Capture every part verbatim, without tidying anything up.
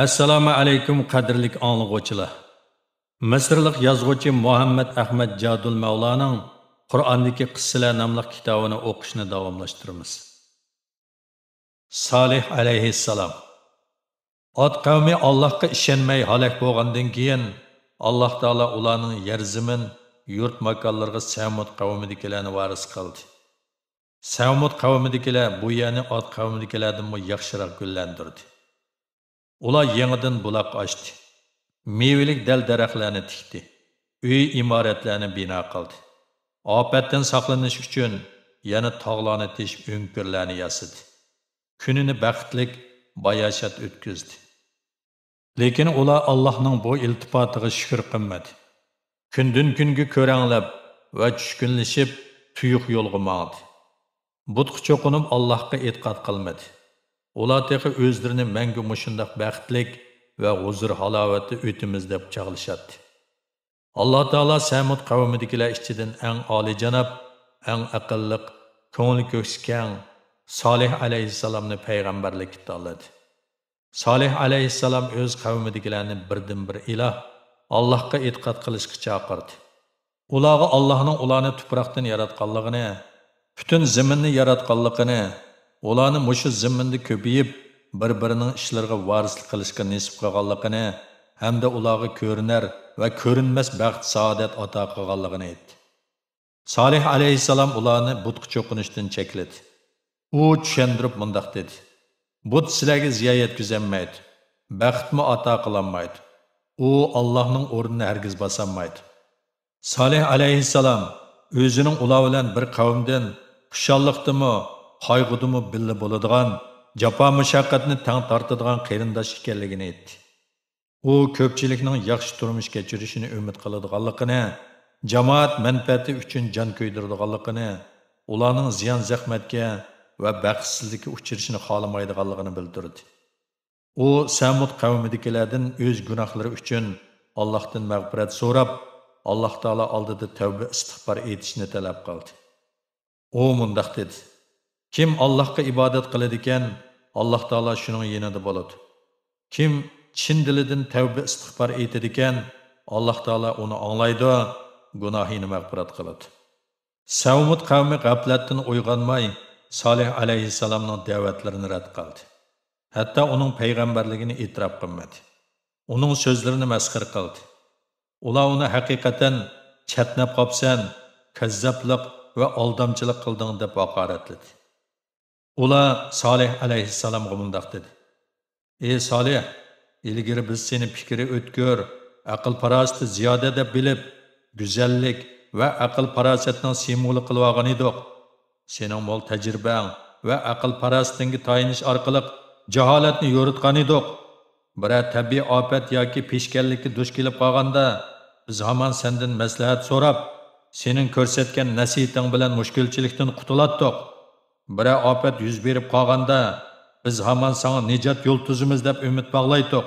ئەسسالامۇ ئەلەيكۇم، قەدىرلىك ئاڭلىغۇچىلار! مىسىرلىق يازغۇچى مۇھەممەد ئەخمەت جادۇل مەۋلانىڭ قۇرئاندىكى قىسسىلەر ناملىق كىتابىنى ئوقۇشنى داۋاملاشتۇرىمىز. سالىھ ئەلەيھىسسالام. ئاد قەۋمى ئاللاھقا ئىشەنمەي ھالاك بولغاندىن كېيىن، ئاللاھ تائالا ئۇلارنىڭ يەر-زېمىن، يۇرت-ماكانلىرىغا سەمۇد قەۋمىدىكىلەرنى ۋارىس قىلدى. سەمۇد قەۋمىدىكىلەر بۇ يەرنى ئاد قەۋمىدىكىلەردىنمۇ ياخشىراق گۈللەندۈردى. ئۇلار يېڭىدىن بۇلاق ئاچتى. مېۋىلىك دەل-دەرەخلەرنى تىكتى. ئۆي-ئىمارەتلەرنى بىنا قىلدى. ئاپەتتىن ساقلىنىش ئۈچۈن يەنە تاغلارنى تېشىپ، ئۆڭكۈرلەرنى ياسىدى. كۈنىنى بەختلىك، باياشات ئۆتكۈزدى. لېكىن ئۇلار ئاللاھنىڭ بۇ ئىلتىپاتىغا شۈكۈر قىلمىدى. كۈندىن-كۈنگە كۆرەڭلەپ ۋە چۈشكۈنلىشىپ، تۇيۇق يولغا ماڭدى. بۇتقا چوقۇنۇپ، ئاللاھقا ئېتىقاد قىلمىدى. ئۇلار تېخى ئۆزلىرىنى مەڭگۈ مۇشۇنداق بەختلىك ۋە ھۇزۇر-ھالاۋەتتە ئۆتىمىز دەپ چاغلىشاتتى. ئاللاھ تائالا سەمۇد قەۋمىدىكىلەر ئىچىدىن ئەڭ ئالىيجاناب، ئەڭ ئەقىللىق، كۆڭلى كۆكسى كەڭ سالىھ ئەلەيھىسسالامنى پەيغەمبەرلىككە تاللىدى. سالىھ ئەلەيھىسسالام ئۆز قەۋمىدىكىلەرنى بىردىنبىر ئىلاھ، ئاللاھقا ئېتىقاد قىلىشقا چاقىردى. ئۇلارغا ئاللاھنىڭ ئۇلارنى تۇپراقتىن ياراتقانلىقىنى، پۈتۈن زېمىننى ياراتقانلىقىنى، ئۇلارنى مۇشۇ زېمىندا كۆپىيىپ، بىر-بىرىنىڭ ئىشلىرىغا ۋارىسلىق قىلىشقا نېسىپ قىلغانلىقىنى ھەمدە ئۇلارغا كۆرۈنەر ۋە كۆرۈنمەس بەخت-سائادەت ئاتا قىلغانلىقىنى ئېيتتى. سالىھ ئەلەيھىسسالام ئۇلارنى بۇتقا چوقۇنۇشتىن چەكلىدى. ئۇ چۈشەندۈرۈپ مۇنداق دېدى: بۇت سىلەرگە زىيان يەتكۈزەلمەيدۇ، بەختمۇ ئاتا قىلالمايدۇ. ئۇ ئاللاھنىڭ ئورنىنى ھەرگىز باسالمايدۇ. سالىھ ئەلەيھىسسالام ئۆزىنىڭ ئۇلار بىلەن بىر قەۋمدىن، خۇشاللىقتىمۇ، قايغۇدىمۇ بىللە بولىدىغان، جاپا-مۇشەققەتنى تەڭ تارتىدىغان قېرىنداش ئىكەنلىكىنى ئېيتتى. ئۇ كۆپچىلىكنىڭ ياخشى تۇرمۇش كەچۈرۈشىنى ئۈمىد قىلىدىغانلىقىنى، جامائەت مەنپەئەتى ئۈچۈن جان كۆيدۈرىدىغانلىقىنى، ئۇلارنىڭ زىيان-زەخمەتكە ۋە بەختسىزلىككە ئۇچرىشىنى خالىمايدىغانلىقىنى بىلدۈردى. ئۇ سەمۇد قەۋمىدىكىلەردىن ئۆز گۇناھلىرى ئۈچۈن ئاللاھتىن مەغپىرەت سوراپ، ئاللاھ تائالا ئالدىدا تەۋبە ئىستىغپار ئېيتىشنى تەلەپ قىلدى. ئۇ مۇنداق دېدى: كىم ئاللاھقا ئىبادەت قىلىدىكەن، ئاللاھ تائالا شۇنىڭ يېنىدا بولىدۇ. كىم چىن دىلىدىن تەۋبە ئىستىغپار ئېيتىدىكەن، ئاللاھ تائالا ئۇنى ئاڭلايدۇ، گۇناھىنى مەغپىرەت قىلىدۇ. سەمۇد قەۋمى غەپلەتتىن ئويغانماي، سالىھ ئەلەيھىسسالامنىڭ دەۋەتلىرىنى رەت قىلدى. ھەتتا ئۇنىڭ پەيغەمبەرلىكىنى ئېتىراپ قىلمىدى. ئۇنىڭ سۆزلىرىنى مەسخىرە قىلدى. ئۇلار ئۇنى ھەقىقەتەن چەتنەپ قاپسەن، كەززاپلىق ۋە ئالدامچىلىق قىلدىڭ دەپ ھاقارەتلىدى. ئۇلار سالىھ ئەلەيھىسسالامغا مۇنداق دېدى: ئى سالىھ، ئىلگىرى بىز سېنى پىكرى ئۆتكۈر، ئەقىل-پاراسىتى زىيادە دەپ بىلىپ، گۈزەللىك ۋە ئەقىل-پاراسەتنىڭ سىمۋولى قىلىۋالغان ئىدۇق. سېنىڭ مول تەجرىبەڭ ۋە ئەقىل-پاراسىتىڭگە تايىنىش ئارقىلىق جاھالەتنى يورۇتقان ئىدۇق. بىرەر تەبىئىي ئاپەت ياكى پېشكەللىككە دۇچ كېلىپ قالغاندا، بىز ھامان سەندىن مەسلىھەت سوراپ، سېنىڭ كۆرسەتكەن نەسىھىتىڭ بىلەن مۈشكۈلچىلىكتىن قۇتۇلاتتۇق. بىرەر ئاپەت يۈز بېرىپ قالغاندا، بىز ھامان ساڭا نىجات يول تۈزىمىز دەپ ئۈمىد باغلايتتۇق.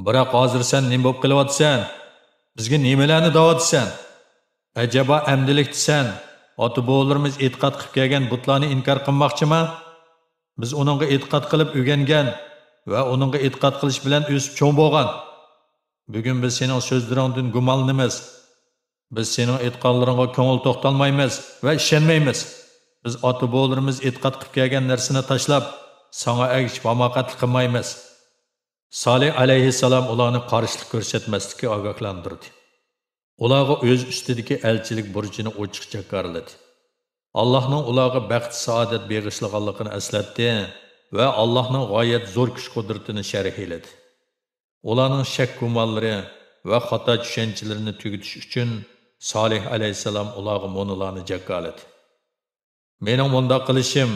بىراق ھازىر سەن نېمە بولۇپ قېلىۋاتىسەن؟ بىزگە نېمىلەرنى دەۋاتىسەن؟ ئەجەبا ئەمدىلىكتە سەن ئاتا-بوۋىلىرىمىز ئېتىقاد قىلىپ كەلگەن بۇتلارنى ئىنكار قىلماقچىما؟ بىز ئۇنىڭغا ئېتىقاد قىلىپ ئۆگەنگەن ۋە ئۇنىڭغا ئېتىقاد قىلىش بىلەن ئۆسۈپ چوڭ بولغان. بۈگۈن بىز سېنىڭ سۆزلىرىڭدىن گۇمانلىنىمىز. بىز سېنىڭ ئېيتقانلىرىڭغا كۆڭۈل توختالمايمىز ۋە ئىشەنمەيمىز. بىز ئاتا-بوۋىلىرىمىز ئېتىقاد قىلىپ كەلگەن نەرسىنى تاشلاپ، ساڭا ئەگىشىپ ھاماقەتلىك قىلمايمىز. سالىھ ئەلەيھىسسالام ئۇلارنى قارشىلىق كۆرسەتمەسلىككە ئاگاھلاندۇردى. ئۇلارغا ئۆز ئۈستىدىكى ئەلچىلىك بۇرچىنى ئوچۇق جاكارلىدى. ئاللاھنىڭ ئۇلارغا بەخت-سائادەت بېغىشلىغانلىقىنى ئەسلەتتى ۋە ئاللاھنىڭ غايەت زور كۈچ-قۇدرىتىنى شەرھلىدى. ئۇلارنىڭ شەك-گۇمانلىرى ۋە خاتا چۈشەنچىلىرىنى تۈگىتىش ئۈچۈن سالىھ ئەلەيھىسسالام ئۇلارغا مۇنۇلارنى جاكارلىدى: مېنىڭ مۇنداق قىلىشىم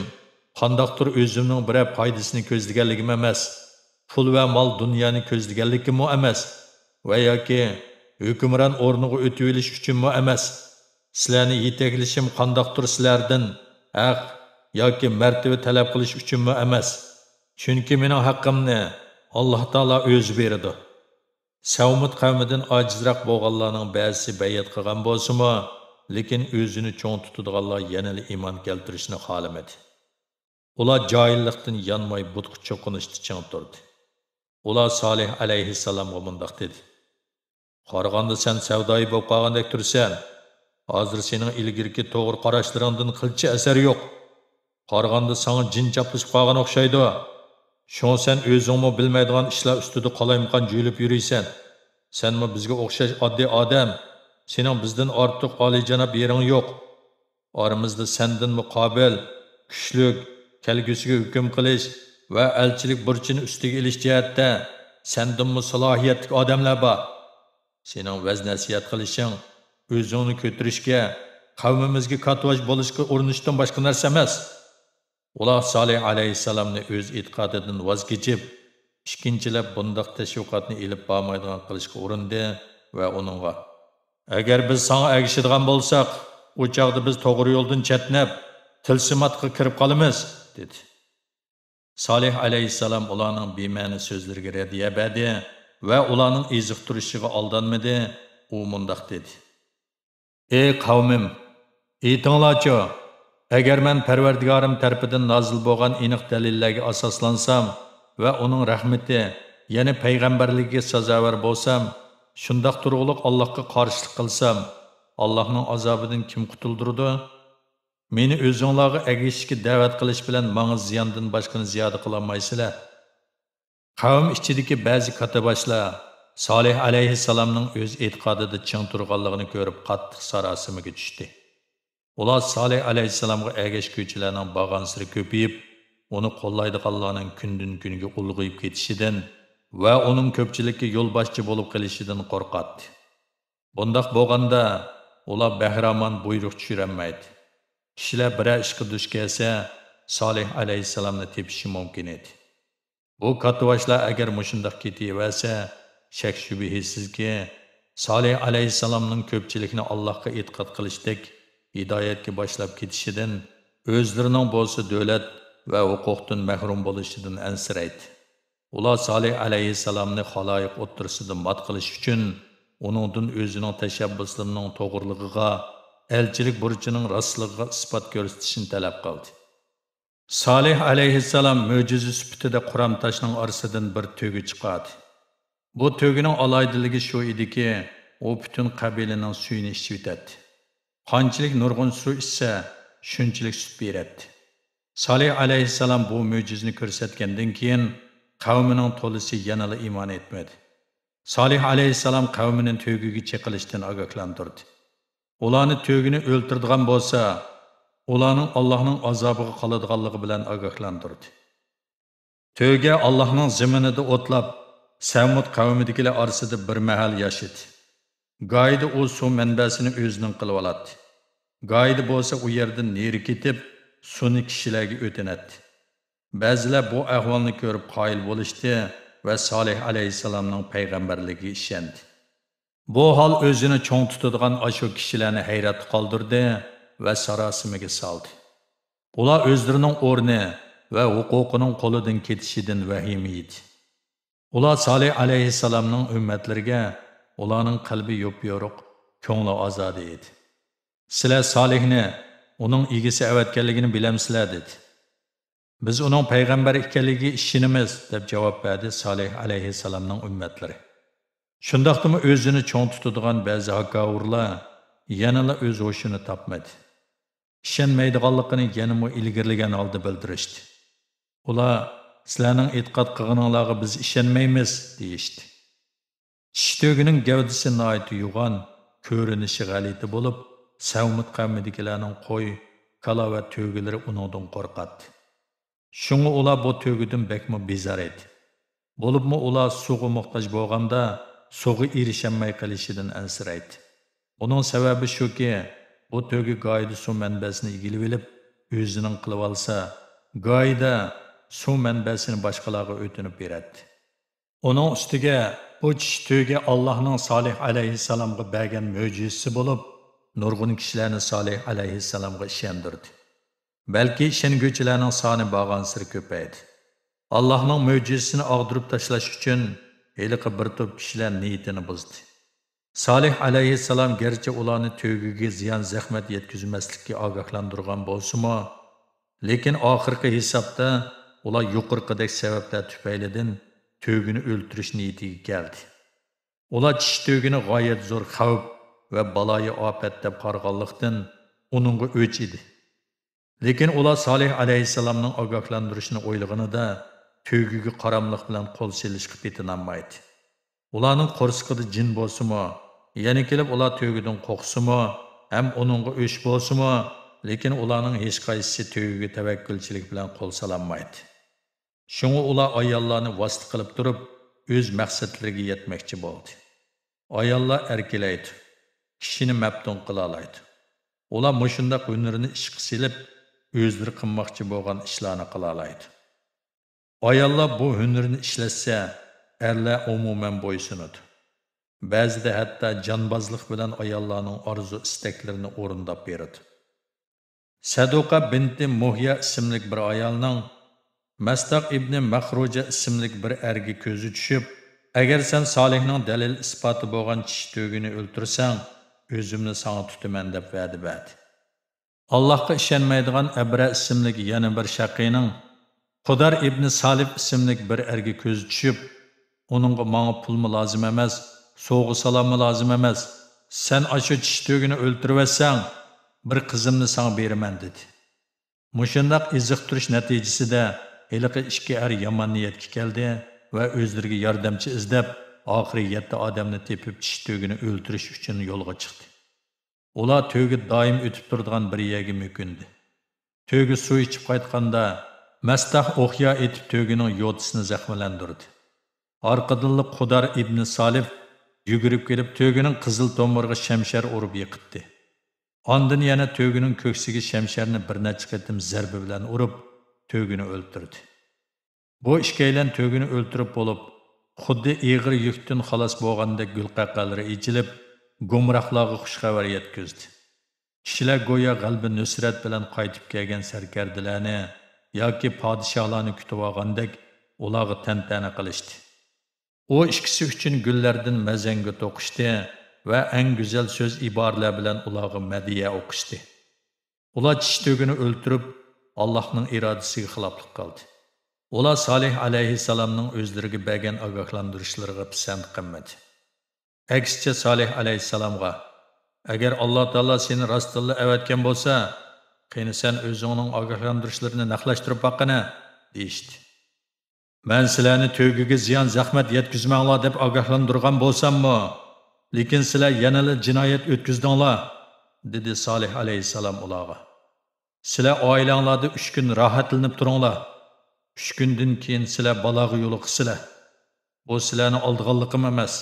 قانداقتۇر ئۆزۈمنىڭ بىرەر پايدىسىنى كۆزلىگەنلىكىم ئەمەس، پۇل ۋە مال-دۇنيانى كۆزلىگەنلىكىممۇ ئەمەس ۋە ياكى ھۆكۈمران ئورنىغا ئۆتۈۋېلىش ئۈچۈنمۇ ئەمەس. سىلەرنى يېتەكلىشىم قانداقتۇر سىلەردىن ھەق ياكى مەرتىۋە تەلەپ قىلىش ئۈچۈنمۇ ئەمەس. چۈنكى مېنىڭ ھەققىمنى ئاللاھ تائالا ئۆزى بېرىدۇ. سەمۇد قەۋمىدىن ئاجىزراق بولغانلارنىڭ بەزىسى بەيئەت قىلغان بولسىمۇ، لېكىن ئۆزىنى چوڭ تۇتىدىغانلار يەنىلا ئىمان كەلتۈرۈشنى خالىمىدى. ئۇلار جاھىللىقتىن يانماي بۇتقا چوقۇنۇشتا چىڭ تۇردى. ئۇلار سالىھ ئەلەيھىسسالامغا مۇنداق دېدى: قارىغاندا سەن سەۋدايى بولۇپ قالغاندەك تۇرىسەن. ھازىر سېنىڭ ئىلگىرىكى توغرا قاراشلىرىڭدىن قىلچە ئەسەر يوق. قارىغاندا ساڭا جىن چاپلىشىپ قالغان ئوخشايدۇ. شۇڭا سەن ئۆزۈڭمۇ بىلمەيدىغان ئىشلار ئۈستىدە قالايمىقان جۆيلۈپ يۈرۈيسەن. سەنمۇ بىزگە ئوخشاش ئاددىي ئادەم. سېنىڭ بىزدىن ئارتۇق ئالىيجاناب يېرىڭ يوق. ئارىمىزدا سەندىنمۇ قابىل، كۈچلۈك، كەلگۈسىگە ھۆكۈم قىلىش ۋە ئەلچىلىك بۇرچىنى ئۈستىگە ئېلىش جەھەتتە سەندىنمۇ سالاھىيەتلىك ئادەملەر بار. سېنىڭ ۋەز-نەسىھەت قىلىشىڭ ئۆزۈڭنى كۆتۈرۈشكە، قەۋمىمىزگە كاتتىباش بولۇشقا ئۇرۇنۇشتىن باشقا نەرسە ئەمەس. ئۇلار سالىھ ئەلەيھىسسالامنى ئۆز ئېتىقادىدىن ۋاز كېچىپ، ئىككىنچىلەپ بۇنداق تەشۋىقاتنى ئېلىپ بارمايدىغان قىلىشقا ئۇرۇندى ۋە ئۇنىڭغا: «ئەگەر بىز ساڭا ئەگىشىدىغان بولساق، ئۇ چاغدا بىز توغرا يولدىن چەتنەپ، تىلسىماتقا كىرىپ قالىمىز» دېدى. سالىھ ئەلەيھىسسالام ئۇلارنىڭ بىمەنە سۆزلىرىگە رەددىيە بەردى ۋە ئۇلارنىڭ ئېزىقتۇرۇشىغا ئالدانمىدى. ئۇ مۇنداق دېدى: «ئەي قەۋمىم، ئېيتىڭلارچۇ، ئەگەر مەن پەرۋەردىگارىم تەرىپىدىن نازىل بولغان ئېنىق دەلىللەرگە ئاساسلانسام ۋە ئۇنىڭ رەھمىتى، يەنى پەيغەمبەرلىكىگە سازاۋەر بولسام، شۇنداق تۇرغۇلۇق ئاللاھقا قارشىلىق قىلسام، ئاللاھنىڭ ئازابىدىن كىم قۇتۇلدۇرىدۇ؟ مېنى ئۆزۈڭلارغا ئەگىشىشكە دەۋەت قىلىش بىلەن ماڭا زىياندىن باشقىنى زىيادە قىلالمايسىلەر.» قەۋم ئىچىدىكى بەزى كاتتىباشلار سالىھ ئەلەيھىسسالامنىڭ ئۆز ئېتىقادىدا چىڭ تۇرغانلىقىنى كۆرۈپ، قاتتىق ساراسىمىگە چۈشتى. ئۇلار سالىھ ئەلەيھىسسالامغا ئەگەشكۈچىلەرنىڭ بارغانسېرى كۆپىيىپ، ئۇنى قوللايدىغانلارنىڭ كۈندىن-كۈنگە ئۇلغىيىپ كېتىشىدىن ۋە ئۇنىڭ كۆپچىلىككە يولباشچى بولۇپ قېلىشىدىن قورقاتتى. بۇنداق بولغاندا، ئۇلار بەھرامان بۇيرۇق چۈشۈرەلمەيدۇ. كىشىلەر بىرەر ئىشقا دۇچ كەلسە، سالىھ ئەلەيھىسسالامنى تېپىشى مۇمكىن ئىدى. بۇ كاتتىباشلار ئەگەر مۇشۇنداق كېتىۋەرسە، شەك-شۈبھىسىزكى، سالىھ ئەلەيھىسسالامنىڭ كۆپچىلىكنى ئاللاھقا ئېتىقاد قىلىشتەك ھىدايەتكە باشلاپ كېتىشىدىن، ئۆزلىرىنىڭ بولسا دۆلەت ۋە ھوقۇقتىن مەھرۇم بولۇشىدىن ئەنسىرەيدۇ. ئۇلار سالىھ ئەلەيھىسسالامنى خالايىق ئوتتۇرىسىدا مات قىلىش ئۈچۈن، ئۇنىڭدىن ئۆزىنىڭ تەشەببۇسلىرىنىڭ توغرىلىقىغا، ئەلچىلىك بۇرچىنىڭ راستلىقىغا ئىسپات كۆرسىتىشنى تەلەپ قىلدى. سالىھ ئەلەيھىسسالام مۆجىزە سۈپىتىدە قۇرام تاشنىڭ ئارىسىدىن بىر تۆگە چىقاردى. بۇ تۆگىنىڭ ئالاھىدىلىكى شۇ ئىدىكى، ئۇ پۈتۈن قەبىلىنىڭ سۈيىنى ئىچىۋېتەتتى. قانچىلىك نۇرغۇن سۇ ئىچسە، شۇنچىلىك سۈت بېرەتتى. سالىھ ئەلەيھىسسالام بۇ مۆجىزىنى كۆرسەتكەندىن كېيىن، قەۋمىنىڭ تولىسى يەنىلا ئىمان ئېيتمىدى. سالىھ ئەلەيھىسسالام قەۋمىنى تۆگىگە چېقىلىشتىن ئاگاھلاندۇردى. ئۇلارنى تۆگىنى ئۆلتۈرىدىغان بولسا، ئۇلارنىڭ ئاللاھنىڭ ئازابىغا قالىدىغانلىقى بىلەن ئاگاھلاندۇردى. تۆگە ئاللاھنىڭ زېمىنىدا ئوتلاپ، سەمۇد قەۋمىدىكىلەر ئارىسىدا بىر مەھەل ياشىدى. گاھىدا ئۇ سۇ مەنبەسىنى ئۆزىنىڭ قىلىۋالاتتى. گاھىدا بولسا ئۇ يەردىن نېرى كېتىپ، سۇنى كىشىلەرگە ئۆتۈنەتتى. بەزىلەر بۇ ئەھۋالنى كۆرۈپ قايىل بولۇشتى ۋە سالىھ ئەلەيھىسسالامنىڭ پەيغەمبەرلىكىگە ئىشەندى. بۇ ھال ئۆزىنى چوڭ تۇتىدىغان ئاشۇ كىشىلەرنى ھەيراتتا قالدۇردى ۋە ساراسىمىگە سالدى. ئۇلار ئۆزلىرىنىڭ ئورنى ۋە ھوقۇقىنىڭ قولىدىن كېتىشىدىن ۋەھىمە يېدى. ئۇلار سالىھ ئەلەيھىسسالامنىڭ ئۈممەتلىرىگە، ئۇلارنىڭ قەلبى يوپيورۇق، كۆڭلى ئازادە ئىدى. «سىلەر سالىھنى، ئۇنىڭ ئىگىسى ئەۋەتكەنلىكىنى بىلەمسىلەر؟» دېدى. «بىز ئۇنىڭ پەيغەمبەر ئىكەنلىكىگە ئىشىنىمىز» دەپ جاۋاب بەردى سالىھ ئەلەيھىسسالامنىڭ ئۈممەتلىرى. شۇنداقتىمۇ ئۆزىنى چوڭ تۇتىدىغان بەزى ھاكاۋۇرلار يەنىلا ئۆز ھوشىنى تاپمىدى. ئىشەنمەيدىغانلىقىنى يەنىمۇ ئىلگىرىلىگەن ھالدا بىلدۈرۈشتى. ئۇلار: «سىلەرنىڭ ئېتىقاد قىلغىنىڭلارغا بىز ئىشەنمەيمىز» دېيىشتى. چىشى تۆگىنىڭ گەۋدىسى ناھايىتى يوغان، كۆرۈنۈشى غەلىتە بولۇپ، سەمۇد قەۋمىدىكىلەرنىڭ قوي، كالا ۋە تۆگىلىرى ئۇنىڭدىن قورقاتتى. شۇڭا ئۇلار بۇ تۆگىدىن بەكمۇ بىزار ئىدى. بولۇپمۇ ئۇلار سۇغا موھتاج بولغاندا، سۇغا ئېرىشەلمەي قېلىشىدىن ئەنسىرەيتتى. ئۇنىڭ سەۋەبى شۇكى، بۇ تۆگە گاھىدا سۇ مەنبەسىنى ئىگىلىۋېلىپ، ئۆزىنىڭ قىلىۋالسا، گاھىدا سۇ مەنبەسىنى باشقىلارغا ئۆتۈنۈپ بېرەتتى. ئۇنىڭ ئۈستىگە بۇ چىشى تۆگە ئاللاھنىڭ سالىھ ئەلەيھىسسالامغا بەرگەن مۆجىزىسى بولۇپ، نۇرغۇن كىشىلەرنى سالىھ ئەلەيھىسسالامغا ئىشەندۈردى. بەلكى ئىشەنگۈچىلەرنىڭ سانى بارغانسېرى كۆپەيدى. ئاللاھنىڭ مۆجىزىسىنى ئاغدۇرۇپ تاشلاش ئۈچۈن ھېلىقى بىر توپ كىشىلەر نىيىتىنى بۇزدى. سالىھ ئەلەيھىسسالام گەرچە ئۇلارنى تۆگىگە زىيان-زەخمەت يەتكۈزمەسلىككە ئاگاھلاندۇرغان بولسىمۇ، لېكىن ئاخىرقى ھېسابتا ئۇلار يۇقىرىقىدەك سەۋەبلەر تۈپەيلىدىن تۆگىنى ئۆلتۈرۈش نىيىتىگە كەلدى. ئۇلار چىشى تۆگىنى غايەت زور خەۋپ ۋە بالايىئاپەت دەپ قارىغانلىقتىن، ئۇنىڭغا ئۆچ ئىدى. لېكىن ئۇلار سالىھ ئەلەيھىسسالامنىڭ ئاگاھلاندۇرۇشىنى ئويلىغىنىدا، تۆگىگە قاراملىق بىلەن قول سېلىشقا پېتىنالمايدۇ. ئۇلارنىڭ قورسىقىدا جىن بولسىمۇ، يەنە كېلىپ ئۇلار تۆگىدىن قورقسىمۇ ھەم ئۇنىڭغا ئۆچ بولسىمۇ، لېكىن ئۇلارنىڭ ھېچقايسىسى تۆگىگە تەۋەككۈلچىلىك بىلەن قول سالالمايدۇ. شۇڭا ئۇلار ئاياللارنى ۋاسىتە قىلىپ تۇرۇپ، ئۆز مەقسەتلىرىگە يەتمەكچى بولدى. ئاياللار ئەركىلەيدۇ، كىشىنى مەپتۇن قىلالايدۇ. ئۇلار مۇشۇنداق ھۈنىرىنى ئىشقا سېلىپ، ئۆزلىرى قىلماقچى بولغان ئىشلارنى قىلالايدۇ. ئاياللار بۇ ھۈنىرىنى ئىشلەتسە، ئەرلەر ئومۇمەن بويسۇنىدۇ. بەزىدە ھەتتا جانبازلىق بىلەن ئاياللارنىڭ ئارزۇ-ئىستەكلىرىنى ئورۇنداپ بېرىدۇ. سەدۇقە بىنتى مۇھيا ئىسىملىك بىر ئايالنىڭ مەستاق ئىبنى مەخرۇجە ئىسىملىك بىر ئەرگە كۆزى چۈشۈپ، «ئەگەر سەن سالىھنىڭ دەلىل-ئىسپاتى بولغان چىشى تۆگىنى ئۆلتۈرسەڭ، ئۆزۈمنى ساڭا تۇتىمەن» دەپ ۋەدە بەردى. ئاللاھقا ئىشەنمەيدىغان ئەبرە ئىسىملىك يەنە بىر شەقىنىڭ قۇدار ئىبنى سالىف ئىسىملىك بىر ئەرگە كۆزى چۈشۈپ، ئۇنىڭغا «ماڭا پۇلمۇ لازىم ئەمەس، سوۋغا-سالاممۇ لازىم ئەمەس، سەن ئاشۇ چىشى تۆگىنى ئۆلتۈرۈۋەتسەڭ، بىر قىزىمنى ساڭا بېرىمەن» دېدى. مۇشۇنداق ئېزىقتۇرۇش نەتىجىسىدە ھېلىقى ئىككى ئەر يامان نىيەتكە كەلدى ۋە ئۆزلىرىگە ياردەمچى ئىزدەپ، ئاخىرى يەتتە ئادەمنى تېپىپ، چىشى تۆگىنى ئۆلتۈرۈش ئۈچۈن يولغا چىقتى. ئۇلار تۆگە دائىم ئۆتۈپ تۇرىدىغان بىر يەرگە مۆكۈندى. تۆگە سۇ ئىچىپ قايتقاندا، مەستاھ ئوقيا ئېتىپ تۆگىنىڭ يوتىسىنى زەخىملەندۈردى. ئارقىدىنلا قۇدار ئىبنى سالىف يۈگۈرۈپ كېلىپ، تۆگىنىڭ قىزىل تومۇرىغا شەمشەر ئۇرۇپ يىقىتتى. ئاندىن يەنە تۆگىنىڭ كۆكسىگە شەمشەرنى بىر نەچچە قېتىم زەربە بىلەن ئۇرۇپ، تۆگىنى ئۆلتۈردى. بۇ ئىككىيلەن تۆگىنى ئۆلتۈرۈپ بولۇپ، خۇددى ئېغىر يۈكتىن خالاس بولغاندەك گۈلقەقەلىرى ئېچىلىپ، گۇمراھلارغا خۇش خەۋەر يەتكۈزدى. كىشىلەر گويا غەلىبە نۇسرەت بىلەن قايتىپ كەلگەن سەركەردىلەرنى ياكى پادىشاھلارنى كۈتۈۋالغاندەك ئۇلارغا تەنتەنە قىلىشتى. ئۇ ئىككىسى ئۈچۈن گۈللەردىن مەزەڭگە توقۇشتى ۋە ئەڭ گۈزەل سۆز-ئىبارىلەر بىلەن ئۇلارغا مەدھىيە ئوقۇشتى. ئۇلار چىشى تۆگىنى ئۆلتۈرۈپ، ئاللاھنىڭ ئىرادىسىگە خىلاپلىق قىلدى. ئۇلار سالىھ ئەلەيھىسسالامنىڭ ئۆزلىرىگە بەرگەن ئاگاھلاندۇرۇشلىرىغا پىسەنت قىلمىدى. ئەكسىچە، سالىھ ئەلەيھىسسالامغا، «ئەگەر ئاللا تائالا سېنى راستتىنلا ئەۋەتكەن بولسا، قېنى سەن ئۆزۈڭنىڭ ئاگاھلاندۇرۇشلىرىنى نەقلەشتۈرۈپ باققىنە» دېيىشتى. «مەن سىلەرنى تۆگىگە زىيان-زەخمەت يەتكۈزمەڭلار دەپ ئاگاھلاندۇرغان بولساممۇ، لېكىن سىلەر يەنىلا جىنايەت ئۆتكۈزدۈڭلار» دېدى سالىھ ئەلەيھىسسالام ئۇلارغا. «سىلەر ئائىلەڭلاردا ئۈچ كۈن راھەتلىنىپ تۇرۇڭلار. ئۈچ كۈندىن كېيىن سىلەر بالاغا يولۇقىسىلەر. بۇ سىلەرنى ئالدىغانلىقىم ئەمەس.»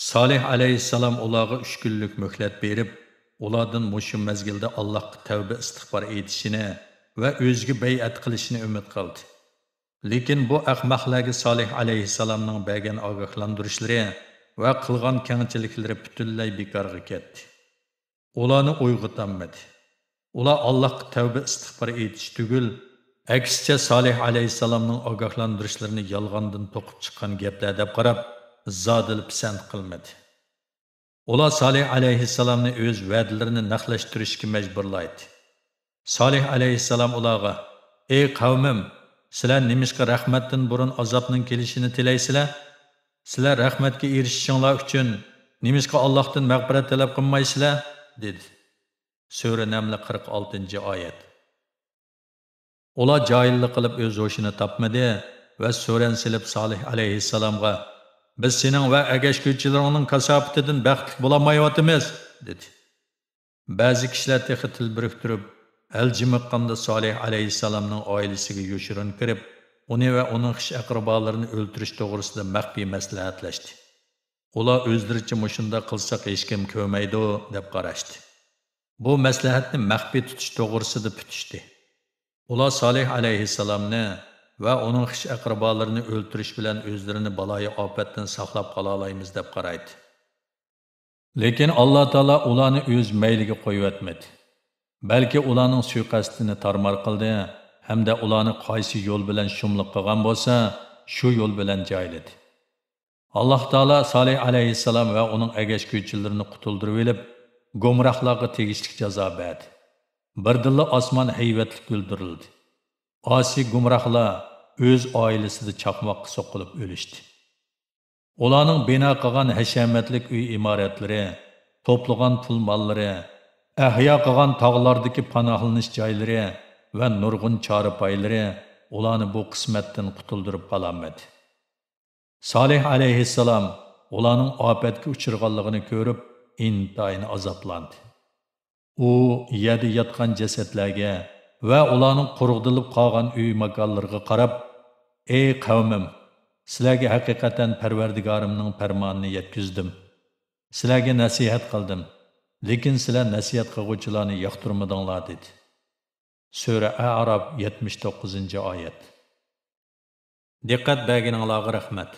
سالىھ ئەلەيھىسسالام ئۇلارغا ئۈچ كۈنلۈك مۆھلەت بېرىپ، ئۇلاردىن مۇشۇ مەزگىلدە ئاللاھقا تەۋبە-ئىستىغپار ئېيتىشىنى ۋە ئۆزىگە بەيئەت قىلىشىنى ئۈمىد قىلدى. لېكىن بۇ ئەخمەقلەرگە سالىھ ئەلەيھىسسالامنىڭ بەرگەن ئاگاھلاندۇرۇشلىرى ۋە قىلغان كەڭچىلىكلىرى پۈتۈنلەي بىكارغا كەتتى. ئۇلارنى ئويغىتالمىدى. ئۇلار ئاللاھقا تەۋبە-ئىستىغپار ئېيتىش تۈگۈل، ئەكسىچە سالىھ ئەلەيھىسسالامنىڭ ئاگاھلاندۇرۇشلىرىنى يالغاندىن توقۇپ چىققان گەپلەر دەپ قاراپ، زادىلا پىسەنت قىلمىدى. ئۇلار سالىھ ئەلەيھىسسالامنى ئۆز ۋەدىلىرىنى نەقلەشتۈرۈشكە مەجبۇرلايتتى. سالىھ ئەلەيھىسسالام ئۇلارغا، «ئەي قەۋمىم، سىلەر نېمىشقا رەھمەتتىن بۇرۇن ئازابنىڭ كېلىشىنى تىلەيسىلەر؟ سىلەر رەھمەتكە ئېرىشىشىڭلار ئۈچۈن نېمىشقا ئاللاھتىن مەغپىرەت تەلەپ قىلمايسىلەر؟» دېدى. سۈرە نەمل، قىرىق ئالتىنچى ئايەت. ئۇلار جاھىللىق قىلىپ ئۆز ھوشىنى تاپمىدى ۋە سۆرەن سېلىپ سالىھ ئەلەيھىسسالامغا، «بىز سېنىڭ ۋە ئەگەشكۈچىلىرىڭنىڭ كاساپىتىدىن بەختلىك بولالمايۋاتىمىز» دېدى. بەزى كىشىلەر تېخى تىل بىرىكتۈرۈپ، ئەل جىمىققاندا سالىھ ئەلەيھىسسالامنىڭ ئائىلىسىگە يوشۇرۇن كىرىپ، ئۇنى ۋە ئۇنىڭ خىش-ئەقرىبالىرىنى ئۆلتۈرۈش توغرىسىدا مەخپىي مەسلىھەتلەشتى. ئۇلار ئۆزلىرىچە، «مۇشۇنداق قىلساق ھېچكىم كۆرمەيدۇ» دەپ قاراشتى. بۇ مەسلىھەتنى مەخپىي تۇتۇش توغرىسىدا پۈتۈشتى. ئۇلار سالىھ ئەلەيھىسسالامنى ۋە ئۇنىڭ خىش-ئەقرىبالىرىنى ئۆلتۈرۈش بىلەن ئۆزلىرىنى بالايىئاپەتتىن ساقلاپ قالالايمىز دەپ قارايتتى. لېكىن ئاللا تائالا ئۇلارنى ئۆز مەيلىگە قويۇۋەتمىدى. بەلكى ئۇلارنىڭ سۇيىقەستىنى تارمار قىلدى ھەمدە ئۇلارنى قايسى يول بىلەن شۇملۇق قىلغان بولسا، شۇ يول بىلەن جايلىدى. ئاللا تائالا سالىھ ئەلەيھىسسالام ۋە ئۇنىڭ ئەگەشكۈچىلىرىنى قۇتۇلدۇرۇۋېلىپ، گۇمراھلارغا تېگىشلىك جازا بەردى. بىردىنلا ئاسمان ھەيۋەتلىك گۈلدۈرلىدى. ئاسىي گۇمراھلار ئۆز ئائىلىسىدە چاقماققا سوقۇلۇپ ئۆلۈشتى. ئۇلارنىڭ بىنا قىلغان ھەشەمەتلىك ئۆي ئىمارەتلىرى، توپلىغان پۇل ماللىرى، ئەھيا قىلغان تاغلاردىكى پاناھلىنىش جايلىرى ۋە نۇرغۇن چارپايلىرى ئۇلارنى بۇ قىسمەتتىن قۇتۇلدۇرۇپ قالالمىدى. سالىھ ئەلەيھىسسالام ئۇلارنىڭ ئاپەتكە ئۇچرىغانلىقىنى كۆرۈپ، ئىنتايىن ئازابلاندى. ئۇ يەردە ياتقان جەسەتلەرگە ۋە ئۇلارنىڭ قۇرغىدىلىپ قالغان ئۆي ماكانلىرىغا قاراپ، ئەي قەۋمىم، سىلەرگە ھەقىقەتەن پەرۋەردىگارىمنىڭ پەرمانىنى يەتكۈزدۈم. سىلەرگە نەسىھەت قىلدىم، لېكىن سىلەر نەسىھەت قىلغۇچىلارنى ياقتۇرمىدىڭلار، دېدى. سۈرە ئەئراپ، يەتمىش توققۇزىنچى ئايەت. دىققەت بەرگىنىڭلارغا رەھمەت.